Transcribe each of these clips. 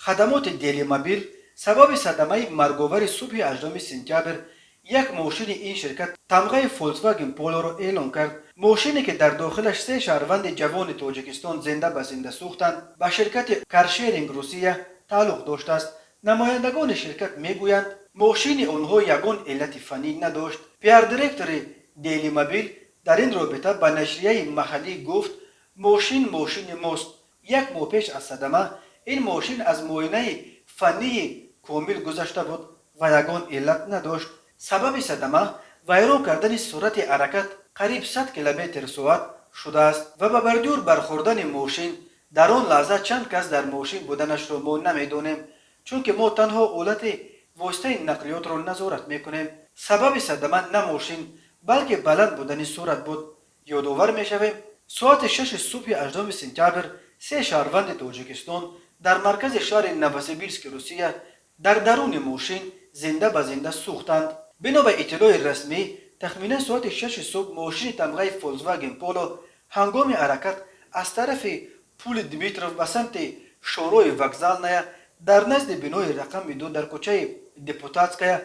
Хадамоти Делимобил сабаби садамаи марговари субҳи 8 сентябр як мошини ин ширкат тамғаи Фольксваген Полоро эълон кард. Мошине, ки дар дохилаш се шаҳрванди ҷавони Тоҷикистон зинда ба зинда сӯхтанд, ба ширкати Каршеринг Русия тааллуқ доштааст. Намояндагони ширкат мегӯянд, мошини онҳо ягон иллати фаннӣ надошт. Пиар-директори Делимобил дар ин робита ба нашрияи маҳаллӣ гуфт: «Мошин мошини мост. Як моҳ пеш аз садама ин мошин аз муоинаи фаннии комил гузашта буд ва ягон иллат надошт. Сабаби садама вайрон кардани суръати ҳаракат қариб 100 километр соат шудааст ва ба бордюр бархӯрдани мошин. Дар он лаҳза чанд кас дар мошин буданашро мо намедонем, чунки мо танҳо ҳолати воситаи нақлиётро назорат мекунем. Сабаби садама на мошин, балки баланд будани суръат буд». Ёдовар мешавем, соати 6-и субҳи 8 сентябр се шаҳрванди Тоҷикистон дар маркази шаҳри Новосибирски Русия дар даруни мошин зинда ба зинда сӯхтанд. Бино ба иттилои расмӣ, тахминан соати 6-и субҳ мошини тамғаи Фольксваген Поло ҳангоми ҳаракат аз тарафи пули Дмитров ба самти шоҳроҳи Вокзальная дар назди бинои рақами 2 дар кӯчаи Депутатская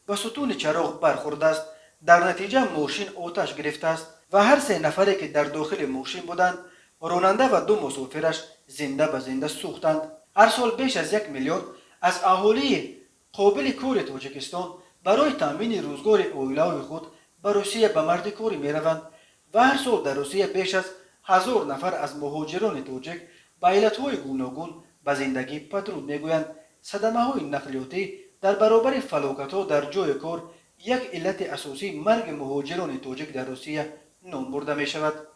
ба сутуни чароғ бархӯрдааст. Дар натиҷа мошин оташ гирифтааст ва ҳар се нафаре, ки дар дохили мошин буданд, ронанда ва ду мусофираш, зинда ба зинда сӯхтанд. Ҳар сол беш аз 1 миллион аз аҳолии қобили кори Тоҷикистон барои таъмини рӯзгори оилаҳои худ ба Русия ба мардикорӣ мераванд ва ҳар сол дар Русия беш аз 1000 нафар аз муҳоҷирони тоҷик ба иллатҳои гуногун ба зиндагӣ падруд мегӯянд. Садамаҳои нақлиётӣ дар баробари фалокатҳо дар ҷойи кор як иллати асосии марги муҳоҷирони тоҷик дар Русия ном бурда мешавад.